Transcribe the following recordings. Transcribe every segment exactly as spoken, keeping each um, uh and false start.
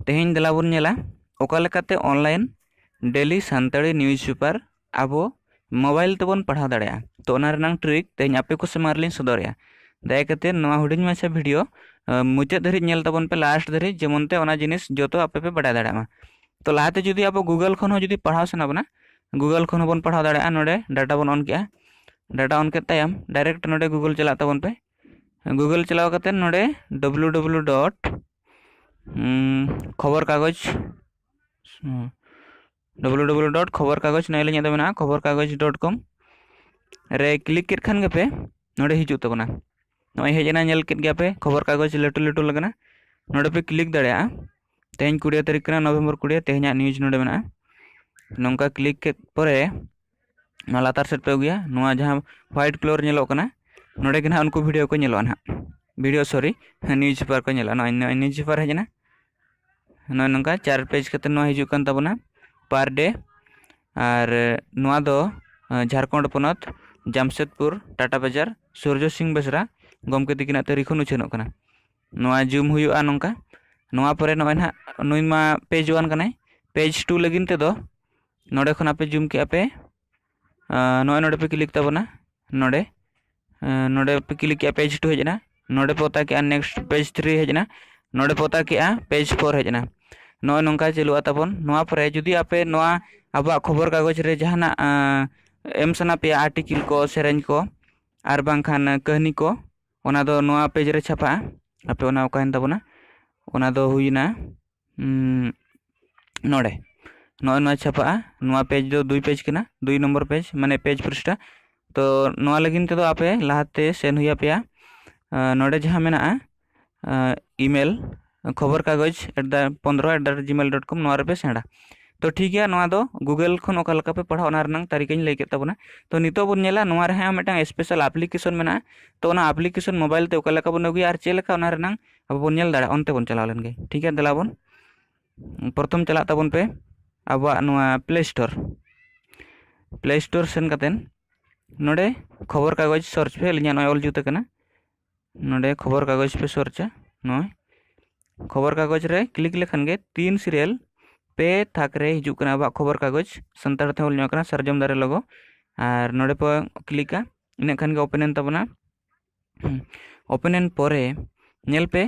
ᱛᱮᱦᱮᱧ ᱫᱮᱞᱟ ᱵᱚᱱ ᱧᱮᱞᱟ ᱚᱠᱟ ᱞᱮᱠᱟᱛᱮ online daily ᱥᱟᱱᱛᱟᱲᱤ newspaper ᱟᱵᱚ mobile ᱛᱮᱵᱚᱱ ᱯᱟᱲᱦᱟᱣ ᱫᱟᱲᱮᱭᱟᱜᱼᱟ᱾ ᱛᱚ ᱚᱱᱟ ᱨᱮᱱᱟᱝ trick ᱛᱮᱦᱮᱧ ᱟᱯᱮ ᱠᱚ ᱥᱟᱢᱟᱝ ᱨᱮᱞᱤᱧ ᱥᱚᱫᱚᱨᱮᱜᱼᱟ᱾ ᱫᱟᱭᱟ ᱠᱟᱛᱮ ᱱᱚᱣᱟ ᱦᱩᱰᱤᱧ ᱢᱟᱪᱷᱟ video ᱢᱩᱪᱟᱹᱫ ᱫᱷᱟᱹᱨᱤᱡ ᱧᱮᱞ ᱛᱟᱵᱚᱱ ᱯᱮ, last ᱫᱷᱟᱹᱨᱤᱡ, ᱡᱮᱢᱚᱱ ᱛᱮ ᱚᱱᱟ ᱡᱤᱱᱤᱥ ᱡᱚᱛᱚ ᱟᱯᱮ ᱯᱮ ᱵᱟᱲᱟᱭ ᱫᱟᱲᱮᱭᱟᱜ ᱢᱟ᱾ ᱛᱚ ᱞᱟᱦᱟᱛᱮ ᱡᱩᱫᱤ ᱟᱵᱚ Google ᱠᱷᱚᱱ ᱦᱚᱸ ᱡᱩᱫᱤ ᱯᱟᱲᱦᱟᱣ ᱥᱟᱱᱟ ᱵᱚᱱᱟ, Google ᱠᱷᱚᱱ ᱦᱚᱸᱵᱚᱱ ᱯᱟᱲᱦᱟᱣ ᱫᱟᱲᱮᱭᱟᱜᱼᱟ᱾ ᱱᱚᱰᱮ data ᱵᱚᱱ on ᱠᱮᱜᱼᱟ᱾ Data on ᱠᱮᱫ ᱛᱟᱭᱚᱢ direct ᱱᱚᱰᱮ Google ᱪᱟᱞᱟᱜ ᱛᱟᱵᱚᱱ ᱯᱮ᱾ Google ᱪᱟᱞᱟᱣ ᱠᱟᱛᱮ ᱱᱚᱰᱮ ᱰᱚᱵᱞᱩ ᱰᱚᱵᱞᱩ ᱰᱚᱴ ᱠᱷᱚᱵᱚᱨ ᱠᱟᱜᱚᱡᱽ ᱰᱚᱵᱞᱩ ᱰᱚᱵᱞᱩ ᱰᱚᱴ ᱠᱷᱚᱵᱚᱨ ᱠᱟᱜᱚᱡᱽ ᱱᱚᱜᱼᱚᱭ ᱟᱹᱞᱤᱧᱟᱜ ᱫᱚ ᱢᱮᱱᱟᱜᱼᱟ ᱠᱷᱚᱵᱚᱨ ᱠᱟᱜᱚᱡᱽ ᱰᱚᱴ ᱠᱚᱢ ᱨᱮ click ᱠᱮᱫ ᱠᱷᱟᱱ ᱜᱮᱯᱮ ᱱᱚᱰᱮ ᱦᱤᱡᱩᱜ ᱛᱟᱵᱚᱱᱟ᱾ ᱱᱚᱜᱼᱚᱭ ᱦᱮᱡ ᱮᱱᱟ, ᱧᱮᱞ ᱠᱮᱫ ᱜᱮᱭᱟ ᱯᱮ ᱠᱷᱚᱵᱚᱨ ᱠᱟᱜᱚᱡᱽ ᱞᱟᱹᱴᱩ ᱞᱟᱹᱴᱩ ᱞᱟᱜᱟᱱᱟ᱾ ᱱᱚᱰᱮ ᱯᱮ click ᱫᱟᱲᱮᱭᱟᱜᱼᱟ᱾ ᱛᱮᱦᱮᱧ ᱠᱩᱲᱤᱭᱟᱹ ᱛᱟᱹᱨᱤᱠᱷ ᱠᱟᱱᱟ, ᱱᱚᱵᱷᱮᱢᱵᱚᱨ ᱠᱩᱲᱤᱭᱟᱹ, ᱛᱮᱦᱮᱧᱟᱜ news ᱱᱚᱰᱮ ᱢᱮᱱᱟᱜᱼᱟ᱾ ᱱᱚᱝᱠᱟ click ᱠᱮᱫ ᱯᱚᱨᱮ ᱱᱚᱣᱟ ᱞᱟᱛᱟᱨ ᱥᱮᱫ ᱯᱮ ᱟᱹᱜᱩᱭᱟ᱾ ᱱᱚᱣᱟ ᱡᱟᱦᱟᱸ white colour ᱧᱮᱞᱚᱜ ᱠᱟᱱᱟ, ᱱᱚᱰᱮ ᱜᱮ ᱱᱟᱦᱟᱜ ᱩᱱᱠᱩ video ᱠᱚ ᱧᱮᱞᱚᱜᱼᱟ ᱱᱟᱦᱟᱜ᱾ Video, sorry, newspaper ᱠᱚ ᱧᱮᱞᱚᱜᱼᱟ᱾ ᱱᱚᱜᱼᱚᱭ, ᱱᱚᱜᱼᱚᱭ newspaper ᱦᱮᱡ ᱮᱱᱟ᱾ ᱱᱚᱜᱼᱚᱭ ᱱᱚᱝᱠᱟ ᱪᱟᱨ page ᱠᱟᱛᱮ ᱱᱚᱣᱟ ᱦᱤᱡᱩᱜ ᱠᱟᱱ ᱛᱟᱵᱚᱱᱟ per day᱾ ᱟᱨ ᱱᱚᱣᱟ ᱫᱚ, ᱟᱸ, ᱡᱷᱟᱲᱠᱷᱚᱸᱰ ᱯᱚᱱᱚᱛ, ᱡᱟᱢᱥᱮᱫᱽᱯᱩᱨ, ᱴᱟᱴᱟ ᱵᱟᱡᱟᱨ, ᱥᱩᱨᱡᱚ ᱥᱤᱝ ᱵᱮᱥᱨᱟ ᱜᱚᱢᱠᱮ ᱛᱤᱠᱤᱱᱟᱜ ᱛᱟᱹᱨᱤᱠᱷ ᱠᱷᱚᱱ ᱩᱪᱷᱟᱹᱱᱚᱜ ᱠᱟᱱᱟ᱾ ᱱᱚᱣᱟ zoom ᱦᱩᱭᱩᱜᱼᱟ ᱱᱚᱝᱠᱟ᱾ ᱱᱚᱣᱟ ᱯᱚᱨᱮ ᱱᱚᱜᱼᱚᱭ ᱱᱟᱦᱟᱜ ᱱᱩᱭ ᱢᱟ page one ᱠᱟᱱᱟᱭ᱾ Page two ᱞᱟᱹᱜᱤᱫ ᱛᱮᱫᱚ ᱱᱚᱰᱮ ᱠᱷᱚᱱᱟᱜ ᱯᱮ zoom ᱠᱮᱜᱼᱟ ᱯᱮ᱾ ᱟᱸ, ᱱᱚᱜᱼᱚᱭ ᱱᱚᱰᱮ ᱯᱮ click ᱛᱟᱵᱚᱱᱟ᱾ ᱱᱚᱰᱮ, ᱟᱸ, ᱱᱚᱰᱮ ᱯᱮ click ᱠᱮᱜᱼᱟ, page two ᱦᱮᱡ ᱮᱱᱟ᱾ ᱱᱚᱰᱮ ᱯᱮ ᱚᱛᱟ ᱠᱮᱜᱼᱟ, next page three ᱦᱮᱡ ᱮᱱᱟ᱾ ᱱᱚᱰᱮ ᱯᱮ ᱚᱛᱟ ᱠᱮᱜᱼᱟ, page four ᱦᱮᱡ ᱮᱱᱟ᱾ ᱱᱚᱜᱼᱚᱭ ᱱᱚᱝᱠᱟ ᱪᱟᱹᱞᱩᱜᱼᱟ ᱛᱟᱵᱚᱱ᱾ ᱱᱚᱣᱟ ᱯᱚᱨᱮ ᱡᱩᱫᱤ ᱟᱯᱮ ᱱᱚᱣᱟ ᱟᱵᱚᱣᱟᱜ ᱠᱷᱚᱵᱚᱨ ᱠᱟᱜᱚᱡᱽ ᱨᱮ ᱡᱟᱦᱟᱱᱟᱜ, ᱟᱸ, ᱮᱢ ᱥᱟᱱᱟ ᱯᱮᱭᱟ, article ᱠᱚ, ᱥᱮᱨᱮᱧ ᱠᱚ, ᱟᱨ ᱵᱟᱝᱠᱷᱟᱱ ᱠᱟᱹᱦᱱᱤ ᱠᱚ, ᱚᱱᱟ ᱫᱚ ᱱᱚᱣᱟ page ᱨᱮ ᱪᱷᱟᱯᱟᱜᱼᱟ᱾ ᱟᱯᱮ ᱚᱱᱟ ᱚᱠᱟᱭᱮᱱ ᱛᱟᱵᱚᱱᱟ? ᱚᱱᱟ ᱫᱚ ᱦᱩᱭᱱᱟ, ᱩᱸ, ᱱᱚᱰᱮ᱾ ᱱᱚᱜᱼᱚᱭ ᱱᱚᱣᱟ ᱪᱷᱟᱯᱟᱜᱼᱟ᱾ ᱱᱚᱣᱟ page ᱫᱚ ᱫᱩᱭ page ᱠᱟᱱᱟ, ᱫᱩᱭ ᱱᱚᱢᱵᱚᱨ page, ᱢᱟᱱᱮ page ᱯᱨᱤᱥᱴᱟ᱾ ᱛᱚ ᱱᱚᱣᱟ ᱞᱟᱹᱜᱤᱫ ᱛᱮᱫᱚ ᱟᱯᱮ ᱞᱟᱦᱟᱛᱮ ᱥᱮᱱ ᱦᱩᱭ ᱟᱯᱮᱭᱟ᱾ ᱟᱸ, ᱱᱚᱰᱮ ᱡᱟᱦᱟᱸ ᱢᱮᱱᱟᱜᱼᱟ, ᱟᱸ, email, ᱠᱷᱚᱵᱚᱨ ᱠᱟᱜᱚᱡᱽ at the ᱯᱚᱱᱫᱽᱨᱚ at the rate gmail dot com, ᱱᱚᱣᱟ ᱨᱮᱯᱮ ᱥᱮᱱᱰᱟ᱾ ᱛᱚ ᱴᱷᱤᱠ ᱜᱮᱭᱟ, ᱱᱚᱣᱟ ᱫᱚ Google ᱠᱷᱚᱱ ᱚᱠᱟ ᱞᱮᱠᱟ ᱯᱮ ᱯᱟᱲᱦᱟᱣᱟ ᱚᱱᱟ ᱨᱮᱱᱟᱝ ᱛᱟᱹᱨᱤᱠᱟᱧ ᱞᱟᱹᱭ ᱠᱮᱫ ᱛᱟᱵᱚᱱᱟ᱾ ᱛᱚ ᱱᱤᱛᱚᱜ ᱵᱚᱱ ᱧᱮᱞᱟ, ᱱᱚᱣᱟ ᱨᱮᱦᱚᱸ ᱢᱤᱫᱴᱟᱝ special application ᱢᱮᱱᱟᱜᱼᱟ᱾ ᱛᱚ ᱚᱱᱟ application mobile ᱛᱮ ᱚᱠᱟ ᱞᱮᱠᱟ ᱵᱚᱱ ᱟᱹᱜᱩᱭᱟ ᱟᱨ ᱪᱮᱫ ᱞᱮᱠᱟ ᱚᱱᱟ ᱨᱮᱱᱟᱝ ᱟᱵᱚ ᱵᱚᱱ ᱧᱮᱞ ᱫᱟᱲᱮᱭᱟᱜᱼᱟ, ᱚᱱᱛᱮ ᱵᱚᱱ ᱪᱟᱞᱟᱣ ᱞᱮᱱ ᱜᱮ᱾ ᱴᱷᱤᱠ ᱜᱮᱭᱟ, ᱫᱮᱞᱟ ᱵᱚᱱ᱾ ᱯᱨᱚᱛᱷᱚᱢ ᱪᱟᱞᱟᱜ ᱛᱟᱵᱚᱱ ᱯᱮ ᱟᱵᱚᱣᱟᱜ ᱱᱚᱣᱟ Play Store᱾ Play Store ᱥᱮᱱ ᱠᱟᱛᱮᱱ ᱱᱚᱰᱮ ᱠᱷᱚᱵᱚᱨ ᱠᱟᱜᱚᱡᱽ search ᱯᱮ, ᱟᱹᱞᱤᱧᱟᱜ ᱱᱚᱜᱼᱚᱭ ᱚᱞ ᱡᱩᱛ ᱟᱠᱟᱱᱟ᱾ ᱱᱚᱰᱮ ᱠᱷᱚᱵᱚᱨ ᱠᱟᱜᱚᱡᱽ ᱯᱮ searchᱟ, ᱱᱚᱜᱼᱚᱭ᱾ ᱠᱷᱚᱵᱚᱨ ᱠᱟᱜᱚᱡᱽ ᱨᱮ ᱠᱞᱤᱠ ᱞᱮᱠᱷᱟᱱ ᱜᱮ ᱛᱤᱱ ᱥᱤᱨᱤᱭᱟᱞ ᱯᱮ ᱛᱷᱟᱠ ᱨᱮ ᱦᱤᱡᱩᱜ ᱠᱟᱱᱟ ᱟᱵᱚᱣᱟᱜ ᱠᱷᱚᱵᱚᱨ ᱠᱟᱜᱚᱡᱽ, ᱥᱟᱱᱛᱟᱲ ᱛᱮᱦᱚᱸ ᱚᱞ ᱧᱚᱜ ᱠᱟᱱᱟ ᱥᱟᱨᱡᱚᱢ ᱫᱟᱨᱮ ᱞᱚᱜᱚ᱾ ᱟᱨ ᱱᱚᱰᱮ ᱯᱮ ᱠᱞᱤᱠᱟ, ᱤᱱᱟᱹᱜ ᱠᱷᱟᱱ ᱜᱮ ᱳᱯᱮᱱ ᱮᱱ ᱛᱟᱵᱚᱱᱟ᱾ ᱳᱯᱮᱱ ᱮᱱ ᱯᱚᱨᱮ ᱧᱮᱞ ᱯᱮ,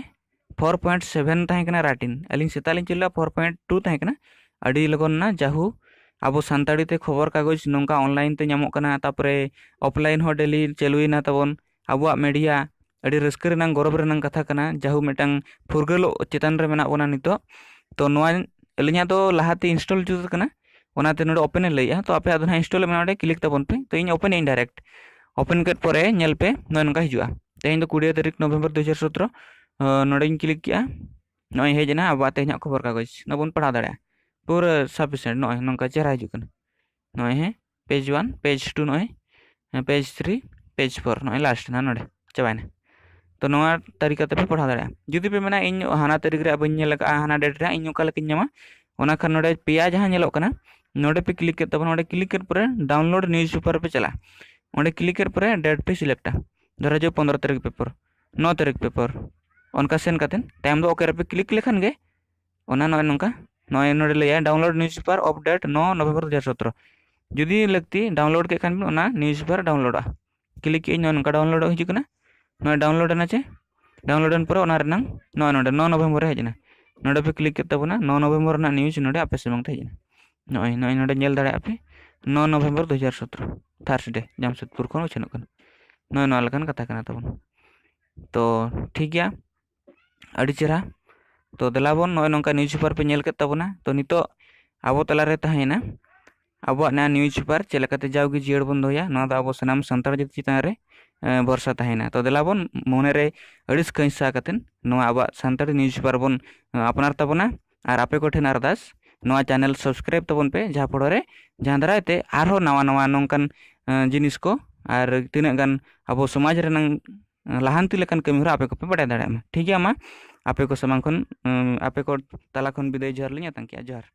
ᱯᱷᱳᱨ ᱯᱚᱭᱮᱱᱴ ᱥᱮᱵᱷᱮᱱ ᱛᱟᱦᱮᱸ ᱠᱟᱱᱟ ᱨᱟᱴᱤᱱ, ᱟᱹᱞᱤᱧ ᱥᱮᱛᱟᱜ ᱞᱤᱧ ᱪᱮᱫ ᱞᱮᱫᱟ ᱯᱷᱳᱨ ᱯᱚᱭᱮᱱᱴ ᱴᱩ ᱛᱟᱦᱮᱸ ᱠᱟᱱᱟ, ᱟᱹᱰᱤ ᱞᱚᱜᱚᱱ ᱮᱱᱟ᱾ ᱡᱟᱦᱩ ᱟᱵᱚ ᱥᱟᱱᱛᱟᱲᱤ ᱛᱮ ᱠᱷᱚᱵᱚᱨ ᱠᱟᱜᱚᱡᱽ ᱱᱚᱝᱠᱟ ᱚᱱᱞᱟᱭᱤᱱ ᱛᱮ ᱧᱟᱢᱚᱜ ᱠᱟᱱᱟ, ᱛᱟᱯᱚᱨᱮ ᱚᱯᱷᱞᱟᱭᱤᱱ ᱦᱚᱸ ᱰᱮᱞᱤ ᱪᱟᱹᱞᱩᱭᱮᱱᱟ ᱛᱟᱵᱚᱱ᱾ ᱟᱵᱚᱣᱟᱜ ᱢᱤᱰᱤᱭᱟ ᱟᱹᱰᱤ ᱨᱟᱹᱥᱠᱟᱹ ᱨᱮᱱᱟᱜ ᱜᱚᱨᱚᱵᱽ ᱨᱮᱱᱟᱜ ᱠᱟᱛᱷᱟ ᱠᱟᱱᱟ, ᱡᱟᱦᱩ ᱢᱤᱫᱴᱟᱝ ᱯᱷᱩᱨᱜᱟᱹᱞᱚᱜ ᱪᱮᱛᱟᱱ ᱨᱮ ᱢᱮᱱᱟᱜ ᱵᱚᱱᱟ ᱱᱤᱛᱚᱜ᱾ ᱛᱚ ᱱᱚᱣᱟ ᱟᱹᱞᱤᱧᱟᱜ ᱫᱚ ᱞᱟᱦᱟᱛᱮ ᱤᱱᱥᱴᱚᱞ ᱡᱩᱛ ᱠᱟᱱᱟ, ᱚᱱᱟᱛᱮ ᱱᱚᱰᱮ ᱳᱯᱮᱱ ᱮ ᱞᱟᱹᱭᱮᱜᱼᱟ᱾ ᱛᱚ ᱟᱯᱮᱭᱟᱜ ᱫᱚ ᱱᱟᱦᱟᱜ ᱤᱱᱥᱴᱚᱞ ᱢᱮᱱᱟᱜᱼᱟ, ᱚᱸᱰᱮ ᱠᱞᱤᱠ ᱛᱟᱵᱚᱱ ᱯᱮ᱾ ᱛᱚ ᱤᱧ ᱳᱯᱮᱱ ᱮᱫᱟᱹᱧ ᱰᱟᱭᱨᱮᱠᱴ᱾ ᱳᱯᱮᱱ ᱠᱮᱫ ᱯᱚᱨᱮ ᱧᱮᱞ ᱯᱮ ᱱᱚᱜᱼᱚᱭ ᱱᱚᱝᱠᱟ ᱦᱤᱡᱩᱜᱼᱟ᱾ ᱛᱮᱦᱮᱧ ᱫᱚ ᱠᱩᱲᱤ ᱛᱟᱹᱨᱤᱠᱷ ᱱᱚᱵᱷᱮᱢᱵᱚᱨ ᱫᱩ ᱦᱟᱡᱟᱨ ᱥᱚᱛᱨᱚ᱾ ᱱᱚᱰᱮᱧ ᱠᱞᱤᱠ ᱠᱮᱜᱼᱟ, ᱱᱚᱜᱼᱚᱭ ᱦᱮᱡ ᱮᱱᱟ ᱟᱵᱚᱣᱟᱜ ᱛᱮᱦᱮᱧᱟᱜ ᱠᱷᱚᱵᱚᱨ ᱠᱟᱜᱚᱡᱽ, ᱱᱚᱣᱟ ᱵᱚᱱ ᱯᱟᱲᱦᱟᱣ ᱫᱟᱲᱮᱭᱟᱜᱼᱟ᱾ ᱯᱩᱨᱟᱹ ᱥᱟᱯᱷᱤᱥᱤᱭᱮᱱᱴ ᱱᱚᱜᱼᱚᱭ ᱱᱚᱝᱠᱟ ᱪᱮᱦᱨᱟ ᱦᱤᱡᱩᱜ ᱠᱟᱱᱟ᱾ ᱱᱚᱜᱼᱚᱭ ᱦᱮᱸ, ᱯᱮᱡᱽ ᱚᱣᱟᱱ, ᱯᱮᱡᱽ ᱴᱩ, ᱱᱚᱜᱼᱚᱭ ᱯᱮᱡᱽ ᱛᱷᱨᱤ, ᱯᱮᱡᱽ ᱯᱷᱳᱨ, ᱱᱚᱜᱼᱚᱭ ᱞᱟᱥᱴ ᱮᱱᱟ, ᱱᱚᱰᱮ ᱪᱟᱵᱟᱭᱮᱱᱟ᱾ ᱛᱚ ᱱᱚᱣᱟ ᱛᱟᱹᱨᱤᱠᱟ ᱛᱮᱯᱮ ᱯᱟᱲᱦᱟᱣ ᱫᱟᱲᱮᱭᱟᱜᱼᱟ᱾ ᱡᱩᱫᱤ ᱯᱮ ᱢᱮᱱᱟ ᱤᱧ ᱦᱟᱱᱟ ᱛᱟᱹᱨᱤᱠᱷ ᱨᱮᱭᱟᱜ ᱵᱟᱹᱧ ᱧᱮᱞ ᱟᱠᱟᱫᱼᱟ, ᱦᱟᱱᱟ ᱰᱮᱴ ᱨᱮᱭᱟᱜ ᱤᱧ ᱚᱠᱟ ᱞᱮᱠᱟᱧ ᱧᱟᱢᱟ, ᱚᱱᱟ ᱠᱷᱟᱱ ᱱᱚᱰᱮ ᱯᱮᱭᱟ ᱡᱟᱦᱟᱸ ᱧᱮᱞᱚᱜ ᱠᱟᱱᱟ, ᱱᱚᱰᱮ ᱯᱮ ᱠᱞᱤᱠ ᱠᱮᱫ ᱛᱟᱵᱚᱱᱟ᱾ ᱚᱸᱰᱮ ᱠᱞᱤᱠ ᱠᱮᱫ ᱯᱚᱨᱮ ᱰᱟᱣᱩᱱᱞᱳᱰ ᱱᱤᱭᱩᱡᱽ ᱯᱮᱯᱟᱨ ᱯᱮ ᱪᱟᱞᱟᱜᱼᱟ᱾ ᱚᱸᱰᱮ ᱠᱞᱤᱠ ᱠᱮᱫ ᱯᱚᱨᱮ ᱰᱮᱴ ᱯᱮ ᱥᱤᱞᱮᱠᱴᱟ, ᱫᱷᱚᱨᱟ ᱡᱟᱣ ᱯᱚᱱᱨᱚ ᱛᱟᱹᱨᱤᱠᱷ ᱯᱮᱯᱟᱨ, ᱱᱚ ᱛᱟᱹᱨᱤᱠᱷ ᱯᱮᱯᱟᱨ, ᱚᱱᱠᱟ ᱥᱮᱱ ᱠᱟᱛᱮᱫ ᱛᱟᱭᱚᱢ ᱫᱚ ᱳᱠᱮ ᱨᱮᱯᱮ ᱠᱞᱤᱠ ᱞᱮᱠᱷᱟᱱ ᱜᱮ ᱚᱱᱟ ᱱᱚᱜᱼᱚᱭ ᱱᱚᱝᱠᱟ, ᱱᱚᱜᱼᱚᱭ ᱱᱚᱰᱮ ᱞᱟᱹᱭᱟ download newspaper of date nine November ᱫᱩ ᱦᱟᱡᱟᱨ ᱥᱚᱛᱨᱚ᱾ ᱡᱩᱫᱤ ᱞᱟᱹᱠᱛᱤ ᱰᱟᱣᱩᱱᱞᱳᱰ ᱠᱮᱫ ᱠᱷᱟᱱ ᱵᱤᱱ, ᱚᱱᱟ ᱱᱤᱭᱩᱡᱽ ᱯᱮᱯᱟᱨ ᱰᱟᱣᱩᱱᱞᱳᱰᱚᱜᱼᱟ᱾ ᱠᱞᱤᱠ ᱠᱮᱫ ᱟᱹᱧ, ᱱᱚᱜᱼᱚᱭ ᱱᱚᱝᱠᱟ ᱰᱟᱣᱩᱱᱞᱳᱰᱚᱜ ᱦᱤᱡᱩᱜ ᱠᱟᱱᱟ᱾ ᱱᱚᱜᱼᱚᱭ ᱰᱟᱣᱩᱱᱞᱳᱰ ᱮᱱᱟ ᱪᱮ? ᱰᱟᱣᱩᱱᱞᱳᱰ ᱮᱱ ᱯᱚᱨᱮ ᱚᱱᱟ ᱨᱮᱱᱟᱝ ᱱᱚᱜᱼᱚᱭ ᱱᱚᱰᱮ ᱱᱚ ᱱᱚᱵᱷᱮᱢᱵᱚᱨ ᱨᱮ ᱦᱮᱡ ᱮᱱᱟ᱾ ᱱᱚᱰᱮ ᱯᱮ ᱠᱞᱤᱠ ᱠᱮᱫ ᱛᱟᱵᱚᱱᱟ, ᱱᱚ ᱱᱚᱵᱷᱮᱢᱵᱚᱨ ᱨᱮᱱᱟᱜ ᱱᱤᱭᱩᱡᱽ ᱱᱚᱰᱮ ᱟᱯᱮ ᱥᱟᱢᱟᱝ ᱛᱮ ᱦᱮᱡ ᱮᱱᱟ᱾ ᱱᱚᱜᱼᱚᱭ, ᱱᱚᱜᱼᱚᱭ ᱱᱚᱰᱮ ᱧᱮᱞ ᱫᱟᱲᱮᱭᱟᱜᱼᱟ ᱯᱮ, ᱱᱚ ᱱᱚᱵᱷᱮᱢᱵᱚᱨ ᱫᱩ ᱦᱟᱡᱟᱨ ᱥᱚᱛᱨᱚ, ᱛᱷᱟᱨᱥᱰᱮ, ᱡᱟᱢᱥᱮᱫᱽᱯᱩᱨ ᱠᱷᱚᱱ ᱩᱪᱷᱟᱹᱱᱚᱜ ᱠᱟᱱᱟ᱾ ᱱᱚᱜᱼᱚᱭ ᱱᱚᱣᱟ ᱞᱮᱠᱟᱱ ᱠᱟᱛᱷᱟ ᱠᱟᱱᱟ ᱛᱟᱵᱚᱱ᱾ ᱛᱚ ᱴᱷᱤᱠ ᱜᱮᱭᱟ, ᱟᱹᱰᱤ ᱪᱮᱦᱨᱟ᱾ ᱛᱚ ᱫᱮᱞᱟ ᱵᱚᱱ, ᱱᱚᱜᱼᱚᱭ ᱱᱚᱝᱠᱟ ᱱᱤᱭᱩᱡᱽ ᱯᱮᱯᱟᱨ ᱯᱮ ᱧᱮᱞ ᱠᱮᱫ ᱛᱟᱵᱚᱱᱟ᱾ ᱛᱚ ᱱᱤᱛᱚᱜ ᱟᱵᱚ ᱛᱟᱞᱟᱨᱮ ᱛᱟᱦᱮᱸᱭᱮᱱᱟ ᱟᱵᱚᱣᱟᱜ ᱱᱚᱣᱟ ᱱᱤᱭᱩᱡᱽ ᱯᱮᱯᱟᱨ ᱪᱮᱫ ᱞᱮᱠᱟᱛᱮ ᱡᱟᱣᱜᱮ ᱡᱤᱭᱟᱹᱲ ᱵᱚᱱ ᱫᱚᱦᱚᱭᱟ, ᱱᱚᱣᱟ ᱫᱚ ᱟᱵᱚ ᱥᱟᱱᱟᱢ ᱥᱟᱱᱛᱟᱲ ᱡᱟᱹᱛᱤ ᱪᱮᱛᱟᱱ ᱨᱮ, ᱮ, ᱵᱷᱚᱨᱥᱟ ᱛᱟᱦᱮᱸᱭᱮᱱᱟ᱾ ᱛᱚ ᱫᱮᱞᱟ ᱵᱚᱱ, ᱢᱚᱱᱮᱨᱮ ᱟᱹᱲᱤᱥ ᱠᱟᱹᱧᱥᱟ ᱠᱟᱛᱮᱫ ᱱᱚᱣᱟ ᱟᱵᱚᱣᱟᱜ ᱥᱟᱱᱛᱟᱲᱤ ᱱᱤᱭᱩᱡᱽ ᱯᱮᱯᱟᱨ ᱵᱚᱱ, ᱮ, ᱟᱯᱱᱟᱨ ᱛᱟᱵᱚᱱᱟ᱾ ᱟᱨ ᱟᱯᱮ ᱠᱚᱴᱷᱮᱱ ᱟᱨᱫᱟᱥ, ᱱᱚᱣᱟ ᱪᱮᱱᱮᱞ ᱥᱟᱵᱥᱠᱨᱟᱭᱤᱵ ᱛᱟᱵᱚᱱ ᱯᱮ, ᱡᱟᱦᱟᱸ ᱯᱚᱨᱮ ᱨᱮ, ᱡᱟᱦᱟᱸ ᱫᱟᱨᱟᱭ ᱛᱮ ᱟᱨᱦᱚᱸ ᱱᱟᱣᱟ ᱱᱟᱣᱟ ᱱᱚᱝᱠᱟᱱ, ᱮ, ᱡᱤᱱᱤᱥ ᱠᱚ ᱟᱨ ᱛᱤᱱᱟᱹᱜ ᱜᱟᱱ ᱟᱵᱚ ᱥᱚᱢᱟᱡᱽ ᱨᱮᱱᱟᱝ, ᱮ, ᱞᱟᱦᱟᱱᱛᱤ ᱞᱮᱠᱟᱱ ᱠᱟᱹᱢᱤ ᱦᱚᱨᱟ ᱟᱯᱮ ᱠᱚᱯᱮ ᱵᱟᱰᱟᱭ ᱫᱟᱲᱮᱭᱟᱜ ᱢᱟ᱾ ᱴᱷᱤᱠ ᱜᱮᱭᱟ, ᱢᱟ ᱟᱯᱮ ᱠᱚ ᱥᱟᱢᱟᱝ ᱠᱷᱚᱱ, ᱮ, ᱟᱯᱮ ᱠᱚ ᱛᱟᱞᱟ ᱠᱷᱚᱱ ᱵᱤᱫᱟᱹᱭ ᱡᱚᱦᱟᱨ ᱞᱤᱧ ᱟᱛᱟᱝ ᱠᱮᱜᱼᱟ᱾ ᱡᱚᱦᱟᱨ᱾